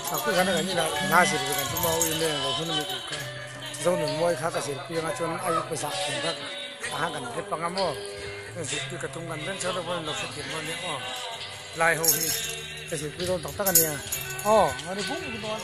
Kan hna zir ve kan tum a ui leng lo hun a ni tih kha Zonun mawi kha ka zirpui anga chuan a upa zah tum kha aha kan hlep anga maw zirpui ka tum kan reng chuan lo hrethiam dawn nia aw lai ho hi ka zirpui dawn tak tak a nia aw a ni bung bung dawn.